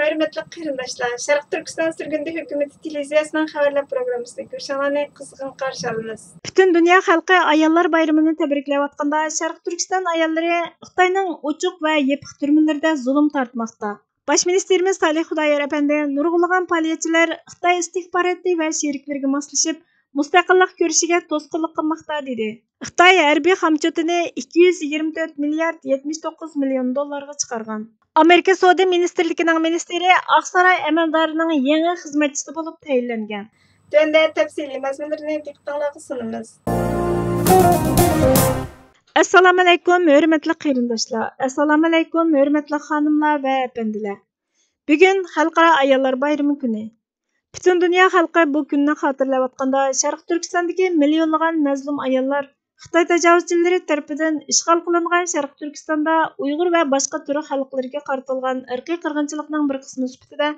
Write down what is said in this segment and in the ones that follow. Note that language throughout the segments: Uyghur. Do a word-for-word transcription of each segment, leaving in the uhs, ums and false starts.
ھۆرمەتلىك قېرىنداشلار، شەرقىي تۈركىستان سۈرگۈندە ھۆكۈمىتى تېلېۋىزىيەسىنىڭ خەۋەرلەر پروگراممىسىدا كۆرۈشۈڭلارنى قىزغىن قارشى ئالىمىز. پۈتۈن دۇنيا خەلقى ئاياللار بايرىمىنى تەبرىكلەۋاتقاندا، شەرقىي تۈركىستان ئاياللىرى خىتاينىڭ ئوچۇق ۋە يېپىق تۈرمىلىرىدە زۇلۇم تارتماقتا. باش مىنىستىرىمىز سالىھ خۇدايار ئەپەندى نۇرغۇنلىغان پائالىيەتچىلەر خىتاي ئىستىخباراتى ۋە شېرىكلىرىگە ماسلىشىپ، مۇستەقىللىق كۈرىشىگە توسقۇنلۇق قىلماقتا، دېدى. خىتاي ھەربىي خامچوتىنى ئىككى يۈز يىگىرمە تۆت مىليارد يەتمىش توققۇز مىليون دوللارغا چىقارغان. ئامېرىكا سودا مىنىستىرلىكىنىڭ مىنىستىرى ئاقساراي ئەمەلدارىنىڭ يېڭى خىزمەتچىسى بولۇپ تەيىنلەنگەن. تۆۋەندە تەپسىلىي مەزمۇنلىرىنى دىققىتىڭلارغا سۇنىمىز. ئەسسالامۇئەلەيكۇم، ھۆرمەتلىك قېرىنداشلار! ئەسسالامۇئەلەيكۇم، ھۆرمەتلىك خانىملار ۋە ئەپەندىلەر! بۈگۈن خەلقئارا ئاياللار بايرىمى كۈنى. پۈتۈن دۇنيا خەلقى بۇ كۈننى خاتىرىلەۋاتقاندا، شەرقىي تۈركىستاندىكى مىليونلىغان مەزلۇم ئاياللار خىتاي تاجاۋۇزچىلىرى تەرىپىدىن ئىشغال قىلىنغان شەرقىي تۈركىستاندا ئۇيغۇر ۋە باشقا تۈرك خەلقلىرىگە قارىتىلغان ئىرقىي قىرغىنچىلىقنىڭ بىر قىسمى سۈپىتىدە،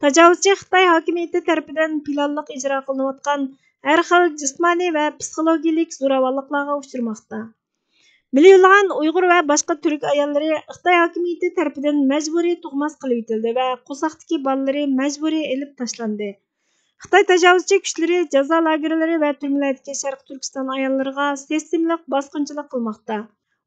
تاجاۋۇزچى خىتاي ھاكىمىيىتى تەرىپىدىن پىلانلىق ئىجرا قىلىنىۋاتقان ھەر خىل جىسمانىي ۋە پسىخولوگىيىلىك زوراۋانلىقلارغا ئۇچرىماقتا. مىليونلىغان ئۇيغۇر ۋە باشقا تۈرك ئاياللىرى خىتاي ھاكىمىيىتى تەرىپىدىن مەجبۇرىي تۇغماس قىلىۋېتىلدى ۋە قورساقتىكى بالىلىرى مەجبۇرىي ئېلىپ تاشلاندى. خىتاي تاجاۋۇزچى كۈچلىرى جازا لاگېرلىرى ۋە تۈرمىلەردىكى شەرقىي تۈركىستان ئاياللىرىغا سىستېمىلىق باسقۇنچىلىق قىلماقتا.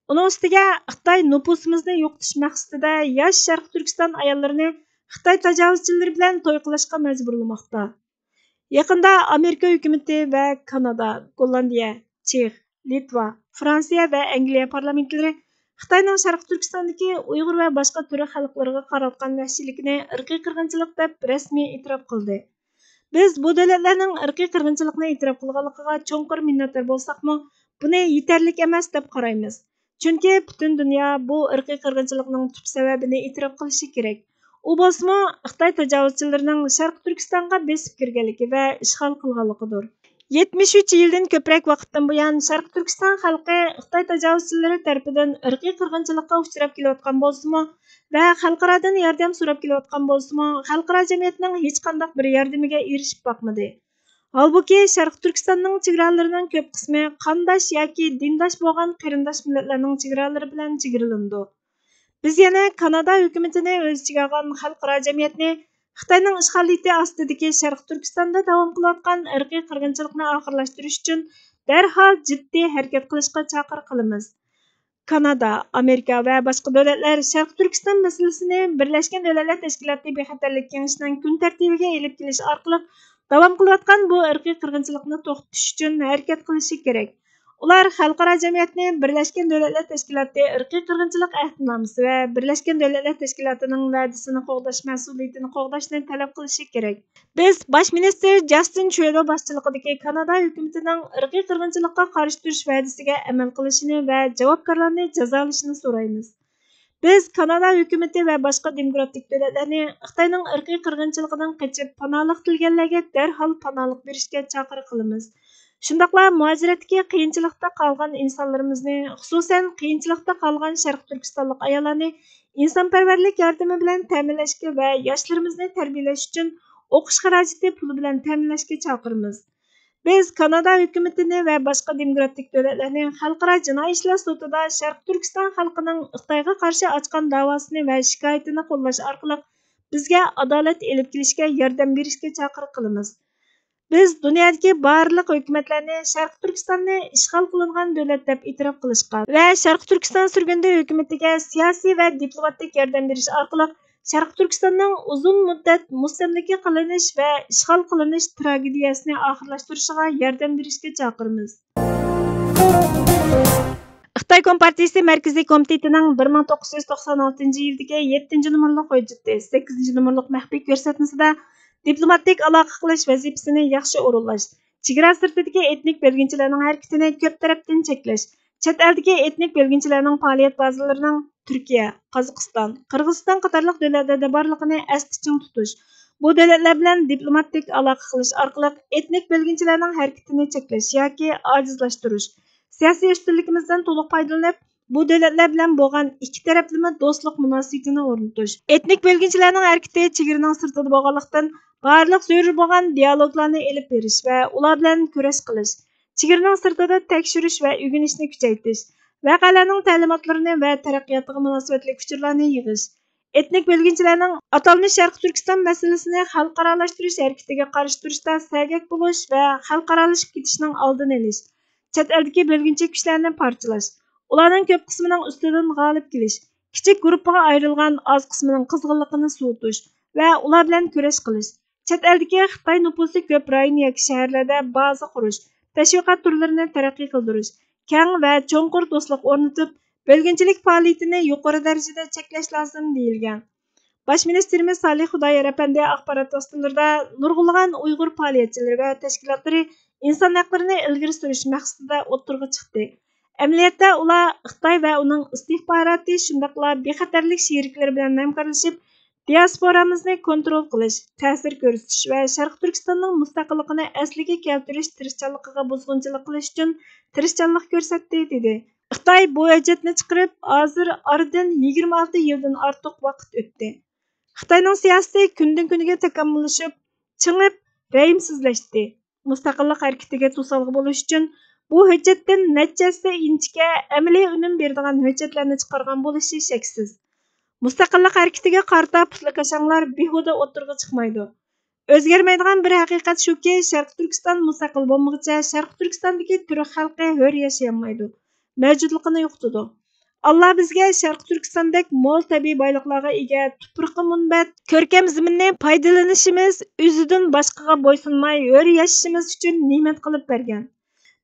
ئۇنىڭ ئۈستىگە خىتاي نوپۇسىمىزنى يوقىتىش مەقسىتىدە ياش شەرقىي تۈركىستان ئاياللىرىنى خىتاي تاجاۋۇزچىلىرى بىلەن توي قىلىشقا مەجبۇرلىماقتا. يېقىندا ئامېرىكا ھۆكۈمىتى ۋە كانادا، گوللاندىيە، چېخ، لىتۋا، فرانسىيە ۋە ئەنگلىيە پارلامېنتلىرى خىتاينىڭ شەرقىي تۈركىستاندىكى ئۇيغۇر ۋە باشقا تۈرك خەلقلىرىغا قاراتقان ۋەھشىيلىكىنى ئىرقىي قىرغىنچىلىق دەپ رەسمىي ئېتىراپ قىلدى. بىز بۇ دۆلەتلەرنىڭ ئىرقىي قىرغىنچىلىقنى ئېتىراپ قىلغانلىقىغا چوڭقۇر مىننەتدار بولساقمۇ، بۇنى يېتەرلىك ئەمەس دەپ قارايمىز. چۈنكى پۈتۈن دۇنيا بۇ ئىرقىي قىرغىنچىلىقنىڭ تۈپ سەۋەبىنى ئېتىراپ قىلىشى كېرەك. ئۇ بولسىمۇ خىتاي تاجاۋۇزچىلىرىنىڭ شەرقىي تۈركىستانغا بېسىپ كىرگەنلىكى ۋە ئىشغال قىلغانلىقىدۇر. يەتمىش ئۈچ يىلدىن كۆپرەك ۋاقىتتىن بۇيان، شەرقىي تۈركىستان خەلقى خىتاي تاجاۋۇزچىلىرى تەرىپىدىن ئىرقىي قىرغىنچىلىققا ئۇچراپ كېلىۋاتقان بولسىمۇ ۋە خەلقئارادىن ياردەم سوراپ كېلىۋاتقان بولسىمۇ، خەلقئارا جەمئىيەتنىڭ ھېچقانداق بىر ياردىمىگە ئېرىشىپ باقمىدى. ھالبۇكى، شەرقىي تۈركىستاننىڭ چېگرالىرىنىڭ كۆپ قىسمى قانداش ياكى دىنداش بولغان قېرىنداش مىللەتلەرنىڭ چېگرالىرى بىلەن چېگرىلىنىدۇ. بىز يەنە كانادا ھۆكۈمىتىنى ئۆز ئىچىگە ئالغان خەلقئارا جەمئىيەتنى خىتاينىڭ ئىشغالىيىتى ئاستىدىكى شەرقىي تۈركىستاندا داۋام قىلىۋاتقان ئىرقىي قىرغىنچىلىقنى ئاخىرلاشتۇرۇش ئۈچۈن دەرھال جىددىي ھەرىكەت قىلىشقا چاقىرىق قىلىمىز. كانادا، ئامېرىكا ۋە باشقا دۆلەتلەر شەرقىي تۈركىستان مەسىلىسىنى بىرلەشكەن دۆلەتلەر تەشكىلاتى بىخەتەرلىك كېڭىشىنىڭ كۈن تەرتىپىگە ئېلىپ كېلىش ئارقىلىق داۋام قىلىۋاتقان بۇ ئىرقىي قىرغىنچىلىقنى توختىتىش ئۈچۈن ھەرىكەت قىلىشى كېرەك. ئۇلار خەلقئارا جەمئىيەتنى بىرلەشكەن دۆلەتلەر تەشكىلاتى ئىرقىي قىرغىنچىلىق ئەھدىنامىسى ۋە بىرلەشكەن دۆلەتلەر تەشكىلاتىنىڭ ۋەدىسىنى قوغداش مەسئۇلىيىتىنى قوغداشنى تەلەپ قىلىشى كېرەك. بىز باش مىنىستىر جاستىن ترۇدو باشچىلىقىدىكى كانادا ھۆكۈمىتىنىڭ ئىرقىي قىرغىنچىلىققا قارشى تۇرۇش ۋەدىسىگە ئەمەل قىلىشىنى ۋە جاۋابكارلارنى جازالىشىنى سورايمىز. بىز كانادا ھۆكۈمىتى ۋە باشقا دېموكراتىك دۆلەتلەرنى خىتاينىڭ ئىرقىي قىرغىنچىلىقىدىن قېچىپ پاناھلىق تىلىگەنلەرگە دەرھال پاناھلىق بېرىشكە چاقىرىق قىلىمىز. شۇنداقلا مۇھاجىرەتتىكى قىيىنچىلىقتا قالغان ئىنسانلىرىمىزنى، خۇسۇسەن، قىيىنچىلىقتا قالغان شەرقىي تۈركىستانلىق ئاياللارنى ئىنسانپەرۋەرلىك ياردىمى بىلەن تەمىنلەشكە ۋە ياشلىرىمىزنى تەربىيەلەش ئۈچۈن ئوقۇش خىراجىتى پۇلى بىلەن تەمىنلەشكە چاقىرىمىز. بىز كانادا ھۆكۈمىتىنى ۋە باشقا دېموكراتىك دۆلەتلەرنى خەلقئارا جىنايى ئىشلار سوتىدا شەرقىي تۈركىستان خەلقىنىڭ خىتايغا قارشى ئاچقان داۋاسىنى ۋە شىكايىتىنى قوللاش ئارقىلىق بىزگە ئادالەت ئېلىپ كېلىشكە ياردەم بېرىشكە چاقىرىق قىلىمىز. بىز دۇنيادىكى بارلىق ھۆكۈمەتلەرنى شەرقىي تۈركىستاننى ئىشغال قىلىنغان دۆلەت دەپ ئېتىراپ قىلىشقا ۋە شەرقىي تۈركىستان سۈرگۈندە ھۆكۈمىتىگە سىياسىي ۋە دىپلوماتىك ياردەم بېرىش ئارقىلىق شەرقىي تۈركىستاننىڭ ئۇزۇن مۇددەت مۇستەملىكە قىلىنىش ۋە ئىشغال قىلىنىش تراگېدىيەسىنى ئاخىرلاشتۇرۇشىغا ياردەم بېرىشكە چاقىرىمىز. خىتاي كومپارتىيىسى مەركىزىي كومىتېتىنىڭ بىر مىڭ توققۇز يۈز توقسان ئالتىنچى يىلدىكى يەتتىنچى نومۇرلۇق ھۆججىتى، سەككىزىنچى نومۇرلۇق مەخپىي كۆرسەتمىسىدە دىپلوماتىك ئالاقە قىلىش ۋەزىپىسىنى ياخشى ئورۇنلاش، چېگرا سىرتىدىكى ئېتنىك بۆلگۈنچىلەرنىڭ ھەرىكىتىنى كۆپ تەرەپتىن چەكلەش، چەت ئەلدىكى ئېتنىك بۆلگۈنچىلەرنىڭ پائالىيەت بازىلىرىنىڭ تۈركىيە، قازاقىستان، قىرغىزىستان قاتارلىق دۆلەتلەردە بارلىقىنى ئەستە چىڭ تۇتۇش، بۇ دۆلەتلەر بىلەن دىپلوماتىك ئالاقە قىلىش ئارقىلىق ئېتنىك بۆلگۈنچىلەرنىڭ ھەرىكىتىنى چەكلەش ياكى ئاجىزلاشتۇرۇش، سىياسىي ئۈستۈنلۈكىمىزدىن تولۇق پايدىلىنىپ، بۇ دۆلەتلەر بىلەن بولغان ئىككى تەرەپلىمە دوستلۇق مۇناسىۋىتىنى ئورنىتىش، ئېتنىك بۆلگۈنچىلەرنىڭ ھەرىكىتى چېگرىنىڭ سىرتىدا بولغانلىقتىن، بارلىق زۆرۈر بولغان دىيالوگلارنى ئېلىپ بېرىش ۋە ئۇلار بىلەن كۈرەش قىلىش، چېگرىنىڭ سىرتىدا تەكشۈرۈش ۋە ئۆگىنىشنى كۈچەيتىش، ۋەقەلەرنىڭ تەلىماتلىرىنى ۋە تەرەققىياتىغا مۇناسىۋەتلىك ئۇچۇرلارنى يىغىش، ئېتنىك بۆلگۈنچىلەرنىڭ ئاتالمىش شەرقىي تۈركىستان مەسىلىسىنى خەلقئارالاشتۇرۇش ھەرىكىتىگە قارشى تۇرۇشتا سەگەك بولۇش ۋە خەلقئارالىشىپ كېتىشنىڭ ئالدىنى ئېلىش، چەت ئەلدىكى بۆلگۈنچى كۈچلەرنى پارچىلاش، ئۇلارنىڭ كۆپ قىسمىنىڭ ئۈستىدىن غالىب كېلىش، كىچىك گۇرۇپپىغا ئايرىلغان ئاز قىسمىنىڭ قىزغىنلىقىنى سوۋۇتۇش ۋە ئۇلار بىلەن كۈرەش قىلىش، چەت ئەلدىكى خىتاي نوپۇسى كۆپ رايون ياكى شەھەرلەردە بازا قۇرۇش، تەشۋىقات تۈرلىرىنى تەرەققىي قىلدۇرۇش، كەڭ ۋە چوڭقۇر دوستلۇق ئورنىتىپ، بۆلگۈنچىلىك پائالىيىتىنى يۇقىرى دەرىجىدە چەكلەش لازىم، دېيىلگەن. باش مىنىستىرىمىز سالىھ خۇدايار ئەپەندى ئاخبارات ۋاسىتىلىرىدا نۇرغۇنلىغان ئۇيغۇر پائالىيەتچىلىرى ۋە تەشكىلاتلىرى ئىنسان ھەقلىرىنى ئىلگىرى سۈرۈش مەقسىتىدە ئوتتۇرىغا چىقتى. ئەمەلىيەتتە ئۇلار خىتاي ۋە ئۇنىڭ ئىستىخباراتى، شۇنداقلا بىخەتەرلىك شېرىكلىرى بىلەن ھەمكارلىشىپ، دىياسپورامىزنى كونترول قىلىش، تەسىر كۆرسىتىش ۋە شەرقىي تۈركىستاننىڭ مۇستەقىللىقىنى ئەسلىگە كەلتۈرۈش تىرىشچانلىقىغا بۇزغۇنچىلىق قىلىش ئۈچۈن تىرىشچانلىق كۆرسەتتى، دېدى. خىتاي بۇ ھۆججەتنى چىقىرىپ، ھازىر ئارىدىن يىگىرمە ئالتە يىلدىن ئارتۇق ۋاقىت ئۆتتى. خىتاينىڭ سىياسىتى كۈندىن كۈنگە تاكامۇللىشىپ، چىڭىپ، رەھىمسىزلەشتى. مۇستەقىللىق ھەرىكىتىگە توسالغۇ بولۇش ئۈچۈن بۇ ھۆججەتتىن نەچچە ھەسسە ئىنچىكە، ئەمەلىي ئۈنۈم بېرىدىغان ھۆججەتلەرنى چىقارغان بولۇشى شەكسىز. مۇستەقىللىق ھەرىكىتىگە قارىتا پۇتلىكاشاڭلار بىھۇدە ئوتتۇرىغا چىقمايدۇ. ئۆزگەرمەيدىغان بىر ھەقىقەت شۇكى، شەرقىي تۈركىستان مۇستەقىل بولمىغۇچە شەرقىي تۈركىستاندىكى تۈرك خەلقى ھۆر ياشىيالمايدۇ، مەۋجۇتلۇقىنى يوقىتىدۇ. ئاللا بىزگە شەرقىي تۈركىستاندەك مول تەبىئىي بايلىقلارغا ئىگە تۇپرىقى مۇنبەت، كۆركەم زېمىننى پايدىلىنىشىمىز، ئۆزىدىن باشقىغا بويسۇنماي ھۆر ياشىشىمىز ئۈچۈن نېمەت قىلىپ بەرگەن.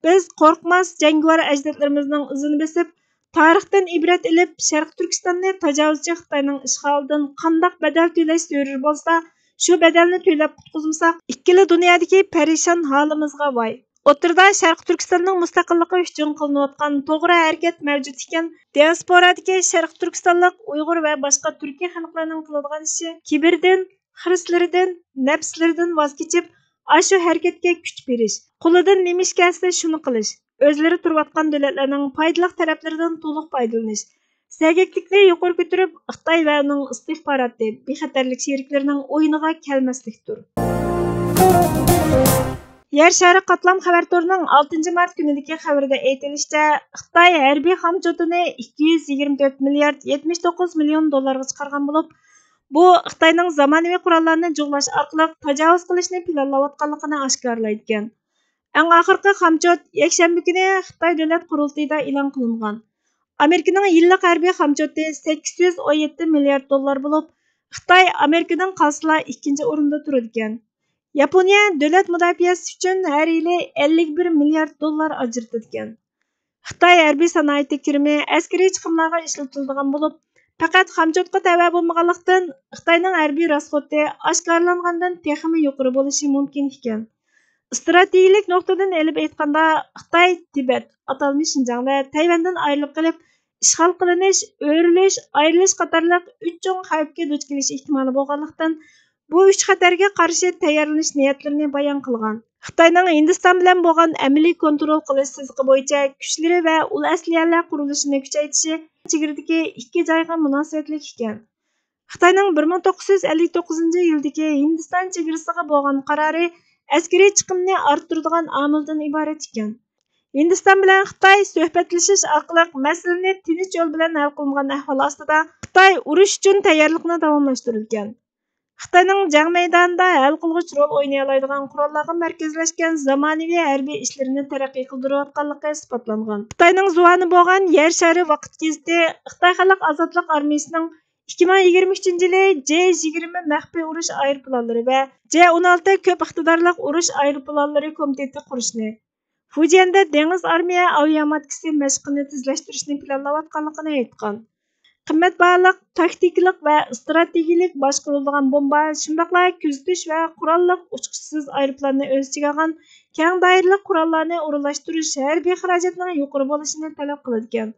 بىز قورقماس جەڭگىۋار ئەجدادلىرىمىزنىڭ ئىزىنى بېسىپ، تارىختىن ئىبرەت ئېلىپ، شەرقىي تۈركىستاننى تاجاۋۇزچى خىتاينىڭ ئىشغالىدىن قانداق بەدەل تۆلەش زۆرۈر بولسا، شۇ بەدەلنى تۆلەپ قۇتقۇزمىساق، ئىككىلا دۇنيادىكى پەرىشان ھالىمىزغا ۋاي. ئوتتۇرىدا شەرقىي تۈركىستاننىڭ مۇستەقىللىقى ئۈچۈن قىلىنىۋاتقان توغرا ھەرىكەت مەۋجۇت ئىكەن، دىياسپورادىكى شەرقىي تۈركىستانلىق، ئۇيغۇر ۋە باشقا تۈركىي خەلقلەرنىڭ قىلىدىغان ئىشى كىبىردىن، خىرىسلىرىدىن، نەپسلىرىدىن ۋاز كېچىپ، ئاشۇ ھەرىكەتكە كۈچ بېرىش، قولىدىن نېمە ئىش كەلسە شۇنى قىلىش، ئۆزلىرى تۇرۇۋاتقان دۆلەتلەرنىڭ پايدىلىق تەرەپلىرىدىن تولۇق پايدىلىنىش، سەگەكلىكنى يۇقىرى كۆتۈرۈپ، خىتاي ۋە ئۇنىڭ ئىستىخباراتى، بىخەتەرلىك شېرىكلىرىنىڭ ئويۇنىغا كەلمەسلىكتۇر. يەر شارى قاتلام خەۋەر تورىنىڭ ئالتىنچى مارت كۈنىدىكى خەۋىرىدە ئېيتىلىشىچە، خىتاي ھەربىي خامچوتىنى ئىككى يۈز يىگىرمە تۆت مىليارد يەتمىش توققۇز مىليون دوللارغا چىقارغان بولۇپ، بۇ خىتاينىڭ زامانىۋى قوراللارنى جۇغلاش ئارقىلىق تاجاۋۇز قىلىشنى پىلانلاۋاتقانلىقىنى ئاشكارىلايدىكەن. ئەڭ ئاخىرقى خامچوت يەكشەنبە كۈنى خىتاي دۆلەت قۇرۇلتىيىدا ئېلان قىلىنغان. ئامېرىكىنىڭ يىللىق ھەربىي خامچوتى سەككىز يۈز ئون يەتتە مىليارد دوللار بولۇپ، خىتاي ئامېرىكىدىن قالسىلا ئىككىنچى ئورۇندا تۇرىدىكەن. ياپونىيە دۆلەت مۇداپىئەسى ئۈچۈن ھەر يىلى ئەللىك بىر مىليارد دوللار ئاجرىتىدىكەن. خىتاي ھەربىي سانائىتى كىرىمى ئەسكىرىي چىقىملارغا ئىشلىتىلىدىغان بولۇپ، پەقەت خامچوتقا تەۋە بولمىغانلىقتىن، خىتاينىڭ ھەربىي راسخوتى ئاشكارىلانغاندىن تېخىمۇ يۇقىرى بولۇشى مۇمكىن ئىكەن. ئىستراتېگىيىلىك نۇقتىدىن ئېلىپ ئېيتقاندا، خىتاي تىبەت، ئاتالمىش شىنجاڭ ۋە تەيۋەندىن ئايرىلىپ قېلىپ، ئىشغال قىلىنىش، ئۆرۈلۈش، ئايرىلىش قاتارلىق ئۈچ چوڭ خەۋپكە دۇچ كېلىش ئېھتىمالى بولغانلىقتىن، بۇ ئۈچ خەتەرگە قارشى تەييارلىنىش نىيەتلىرىنى بايان قىلغان. خىتاينىڭ ھىندىستان بىلەن بولغان ئەمەلىي كونترول قىلىش سىزىقى بويىچە كۈچلىرى ۋە ئۇل ئەسلىھەلەر قۇرۇلۇشىنى كۈچەيتىشى چېگرىدىكى ئىككى جايغا مۇناسىۋەتلىك ئىكەن. خىتاينىڭ بىر مىڭ توققۇز يۈز ئەللىك توققۇزىنچى يىلدىكى ھىندىستان چېگرىسىغا بولغان قارارى ئەسكىرىي چىقىمنى ئارتتۇرىدىغان ئامىلدىن ئىبارەت ئىكەن. ھىندىستان بىلەن خىتاي سۆھبەتلىشىش ئارقىلىق مەسىلىنى تىنچ يول بىلەن ھەل قىلمىغان ئەھۋال ئاستىدا، خىتاي ئۇرۇش ئۈچۈن تەييارلىقنى داۋاملاشتۇرىدىكەن. خىتاينىڭ جەڭ مەيدانىدا ھەل قىلغۇچ رول ئوينىيالايدىغان قوراللارغا مەركەزلەشكەن زامانىۋى ھەربىي ئىشلىرىنى تەرەققىي قىلدۇرۇۋاتقانلىقى ئىسپاتلانغان. خىتاينىڭ زۇۋانى بولغان يەر شارى ۋاقىت گېزىتى خىتاي خەلق ئازادلىق ئارمىيىسىنىڭ ئىككى مىڭ يىگىرمە ئۈچىنچى يىلى جې يىگىرمە مەخپىي ئۇرۇش ئايروپىلانلىرى ۋە جې ئون ئالتە كۆپ ئىقتىدارلىق ئۇرۇش ئايروپىلانلىرى كومىتېتى قۇرۇشنى، فۇجيەندە دېڭىز ئارمىيە ئاۋىئاماتكىسى مەشقىنى تېزلەشتۈرۈشنى پىلانلاۋاتقانلىقىنى ئېيتقان. قىممەت باھالىق، تاكتىكىلىق ۋە ئىستراتېگىيىلىك باشقۇرۇلىدىغان بومبا، شۇنداقلا كۆزىتىش ۋە قوراللىق ئۇچقۇچىسىز ئايروپىلاننى ئۆز ئىچىگە ئالغان كەڭ دائىرىلىك قوراللارنى ئورۇنلاشتۇرۇش ھەربىي خىراجەتنىڭ يۇقىرى بولۇشىنى تەلەپ قىلىدىكەن.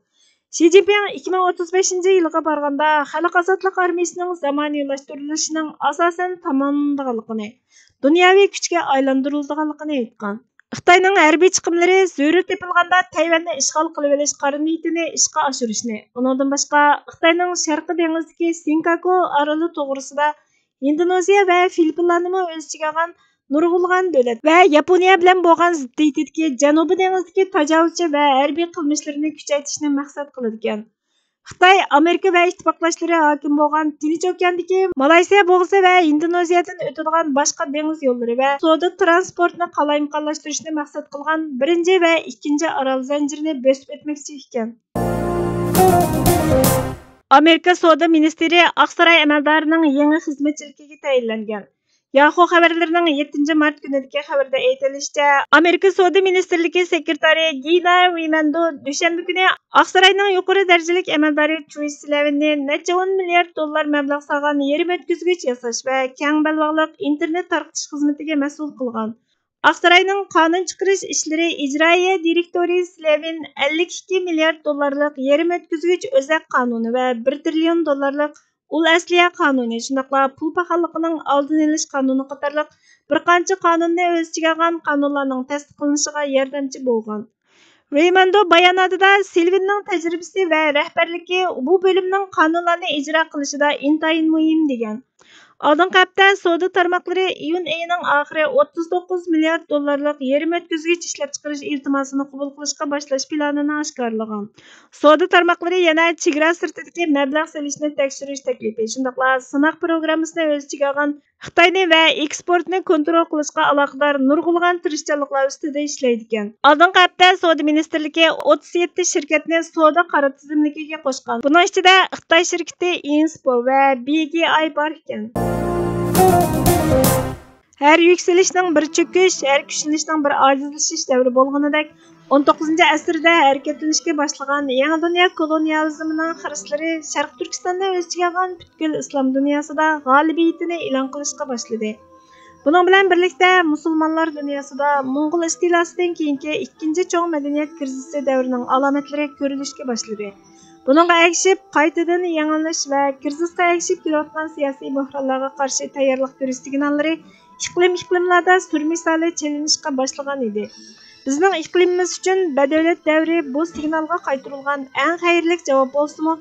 شى جىنپىڭ ئىككى مىڭ ئوتتۇز بەشىنچى يىلغا بارغاندا، خەلق ئازادلىق ئارمىيىسىنىڭ زامانىۋىلاشتۇرۇلۇشىنىڭ ئاساسەن تاماملىنىدىغانلىقىنى، دۇنياۋى كۈچكە ئايلاندۇرۇلىدىغانلىقىنى ئېيتقان. خىتاينىڭ ھەربىي چىقىملىرى زۆرۈر تېپىلغاندا تەيۋەننى ئىشغال قىلىۋېلىش قارا نىيىتىنى ئىشقا ئاشۇرۇشنى، ئۇنىڭدىن باشقا، خىتاينىڭ شەرقىي دېڭىزدىكى سىنكاكو ئارىلى توغرىسىدا ھىندونېزىيە ۋە فىلىپپىنلارنىمۇ ئۆز ئىچىگە ئالغان نۇرغۇنلىغان دۆلەت ۋە ياپونىيە بىلەن بولغان زىددىيىتىدىكى جەنۇبىي دېڭىزدىكى تاجاۋۇزچى ۋە ھەربىي قىلمىشلىرىنى كۈچەيتىشنى مەقسەت قىلىدىكەن. خىتاي، ئامېرىكا ۋە ئىتتىپاقداشلىرى ھاكىم بولغان تىنچ ئوكياندىكى مالايسىيا بوغۇزى ۋە ھىندونېزىيەدىن ئۆتىدىغان باشقا دېڭىز يوللىرى ۋە سودا ترانسپورتىنى قالايمىقانلاشتۇرۇشنى مەقسەت قىلغان بىرىنچى ۋە ئىككىنچى ئارال زەنجىرىنى بۆسۈپ ئۆتمەكچى ئىكەن. ئامېرىكا سودا مىنىستىرى ئاقساراي ئەمەلدارىنىڭ يېڭى خىزمەتچىلىكىگە تەيىنلەنگەن. ياخۇ خەۋەرلىرىنىڭ يەتتىنچى مارت كۈنىدىكى خەۋىرىدە ئېيتىلىشىچە، ئامېرىكا سودا مىنىستىرلىكى سېكرېتارى گىنا رىمەندو دۈشەنبە كۈنى ئاقساراينىڭ يۇقىرى دەرىجىلىك ئەمەلدارى چۇي سلەۋىننى نەچچە ئون مىليارد دوللار مەبلەغ سالغان يېرىم ئۆتكۈزگۈچ ياساش ۋە كەڭ بەلباغلىق ئىنتېرنېت تارقىتىش خىزمىتىگە مەسئۇل قىلغان. ئاقساراينىڭ قانۇن چىقىرىش ئىشلىرى ئىجرائىيە دىرېكتورى سلېۋىن ئەللىك ئىككى مىليارد دوللارلىق يېرىم ئۆتكۈزگۈچ ئۆزەك قانۇنى ۋە بىر تىرىليون دوللارلىق ئۇل ئەسلىھە قانۇنى، شۇنداقلا پۇل پاخاللىقىنىڭ ئالدىنى ئېلىش قانۇنى قاتارلىق بىر قانچە قانۇننى ئۆز ئىچىگە ئالغان قانۇنلارنىڭ تەستىقلىنىشىغا ياردەمچى بولغان. رېيموندو باياناتىدا سىلۋىننىڭ تەجرىبىسى ۋە رەھبەرلىكى بۇ بۆلۈمنىڭ قانۇنلارنى ئىجرا قىلىشىدا ئىنتايىن مۇھىم، دېگەن. ئالدىنقى ھەپتە سودا تارماقلىرى ئىيۇن ئېيىنىڭ ئاخىرى ئوتتۇز توققۇز مىليارد دوللارلىق يېرىم ئۆتكۈزگۈچ ئىشلەپچىقىرىش ئىلتىماسىنى قوبۇل قىلىشقا باشلاش پىلانىنى ئاشكارىلىغان. سودا تارماقلىرى يەنە چېگرا سىرتىدىكى مەبلەغ سېلىشنى تەكشۈرۈش تەكلىپى، شۇنداقلا سىناق پروگراممىسىنى ئۆز ئىچىگە ئالغان خىتاينى ۋە ئېكسپورتنى كونترول قىلىشقا ئالاقىدار نۇرغۇنلىغان تىرىشچانلىقلار ئۈستىدە ئىشلەيدىكەن. ئالدىنقى ھەپتە سودا مىنىستىرلىكى ئوتتۇز يەتتە شىركەتنى سودا قارا تىزىملىكىگە قوشقان. بۇنىڭ ئىچىدە خىتاي شىركىتى ئىنسپور ۋە بى گې ئاي بار ئىكەن. ھەر يۈكسىلىشنىڭ بىر چۆكۈش، ھەر كۈچلىنىشنىڭ بىر ئاجىزلىشىش دەۋرى بولغىنىدەك، ئون توققۇزىنچى ئەسىردە ھەرىكەتلىنىشكە باشلىغان يېڭى دۇنيا كولونىيالىزمىنىڭ خىرىسلىرى شەرقىي تۈركىستاننى ئۆز ئىچىگە ئالغان پۈتكۈل ئىسلام دۇنياسىدا غالىبىيىتىنى ئېلان قىلىشقا باشلىدى. بۇنىڭ بىلەن بىرلىكتە، مۇسۇلمانلار دۇنياسىدا موڭغۇل ئىستىلاسىدىن كېيىنكى ئىككىنچى چوڭ مەدەنىيەت كىرىزىسى دەۋرىنىڭ ئالامەتلىرى كۆرۈلۈشكە باشلىدى. بۇنىڭغا ئەگىشىپ، قايتىدىن يېڭىلىنىش ۋە كىرىزىسقا ئەگىشىپ كېلىۋاتقان سىياسىي بۆھرانلارغا قارشى تەييارلىق كۆرۈش سىگناللىرى ئىقلىم-ئىقلىملاردا سۈر مىسالى چېلىنىشقا باشلىغان ئىدى. بىزنىڭ ئىقلىمىمىز ئۈچۈن بەدەۋلەت دەۋرى بۇ سىگنالغا قايتۇرۇلغان ئەڭ خەيرلىك جاۋاب بولسىمۇ،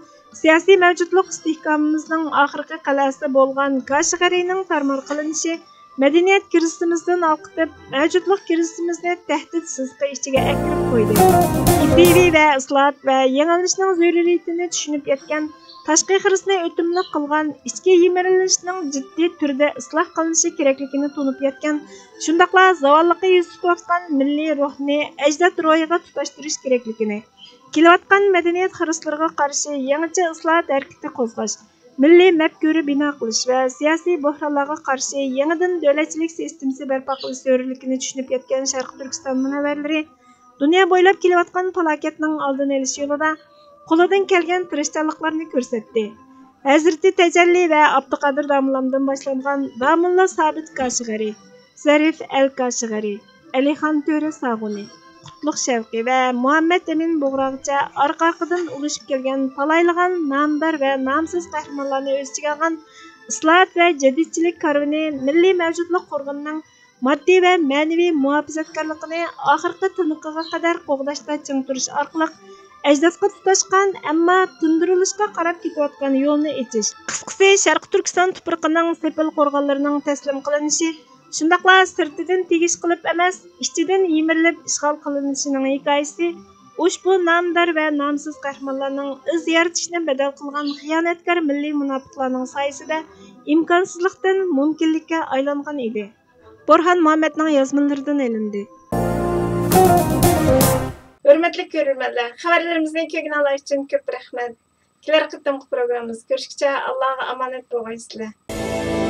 سىياسىي مەۋجۇتلۇق ئىستىھكامىمىزنىڭ ئاخىرقى قەلئەسى بولغان كاشغەرىنىڭ تارمار قىلىنىشى مەدەنىيەت كىرىزىسىمىزدىن ھالقىتىپ، مەۋجۇتلۇق كىرىزىسىمىزنى تەھدىت سىزىقى ئىچىگە ئەكىرىپ قويدى. ئىدىيىۋى ۋە ئىسلاھات ۋە يېڭىلىشنىڭ زۆرۈرىيىتىنى چۈشىنىپ يەتكەن، تاشقى خىرىسنى ئۆتۈملۈك قىلغان، ئىچكى يىمىرىلىشنىڭ جىددىي تۈردە ئىسلاھ قىلىنىشى كېرەكلىكىنى تونۇپ يەتكەن، شۇنداقلا زاۋاللىققا يۈز تۇتۇۋاتقان مىللىي روھنى ئەجداد روھىغا تۇتاشتۇرۇش كېرەكلىكىنى، كېلىۋاتقان مەدەنىيەت خىرىسلىرىغا قارشى يېڭىچە ئىسلاھات ھەرىكىتى قوزغاش، مىللىي مەپكۇرە بىنا قىلىش ۋە سىياسىي بۆھرانلارغا قارشى يېڭىدىن دۆلەتچىلىك سىستېمىسى بەرپا قىلىش زۆرۈرلۈكىنى چۈشىنىپ يەتكەن شەرقىي تۈركىستان مۇنەۋۋەرلىرى دۇنيا بويلاپ كېلىۋاتقان پالاكەتنىڭ ئالدىنى ئېلىش يولىدا قولىدىن كەلگەن تىرىشچانلىقلارنى كۆرسەتتى. ھەزرىتى تەجەللى ۋە ئابدۇقادىر داموللامدىن باشلانغان داموللا سابىت كاشغەرى، زەرىف ئەل كاشغەرى، ئەلىخان تۆرە ساغۇنى، قۇتلۇق شەۋقى ۋە مۇھەممەد ئەمىن بۇغراغىچە ئارقا-ئارقىدىن ئۇلىشىپ كەلگەن تالايلىغان نامدار ۋە نامسىز قەھرىمانلارنى ئۆز ئىچىگە ئالغان ئىسلاھات ۋە جەدىدچىلىك كارۋىنى مىللىي مەۋجۇتلۇق قۇرغىنىنىڭ ماددىي ۋە مەنىۋى مۇھاپىزەتكارلىقىنى ئاخىرقى تىنىقىغا قەدەر قوغداشتا چىڭ تۇرۇش ئارقىلىق، ئەجدادقا تۇتاشقان، ئەمما تىندۇرۇلۇشقا قاراپ كېتىۋاتقان يولنى ئېچىش. قىسقىسى، شەرقىي تۈركىستان تۇپرىقىنىڭ سېپىل قورغانلىرىنىڭ تەسلىم قىلىنىشى، شۇنداقلا سىرتىدىن تېگىش قىلىپ ئەمەس، ئىچىدىن يىمىرىلىپ ئىشغال قىلىنىشىنىڭ ھېكايىسى ئۇشبۇ نامدار ۋە نامسىز قەھرىمانلارنىڭ ئىز يارىتىشنى بەدەل قىلغان خىيانەتكار مىللىي مۇناپىقلارنىڭ سايىسىدە ئىمكانسىزلىقتىن مۇمكىنلىككە ئايلانغان ئىدى. بورھان مۇھەممەدنىڭ يازمىلىرىدىن ئېلىندى. ھۆرمەتلىك كۆرۈرمەنلەر، خەۋەرلىرىمىزنى كۆرگىنىڭلار ئۈچۈن كۆپ رەھمەت. كېلەر قېتىمقى پروگراممىمىزدا كۆرۈشكىچە ئاللاغا ئامانەت بولغايسىلەر.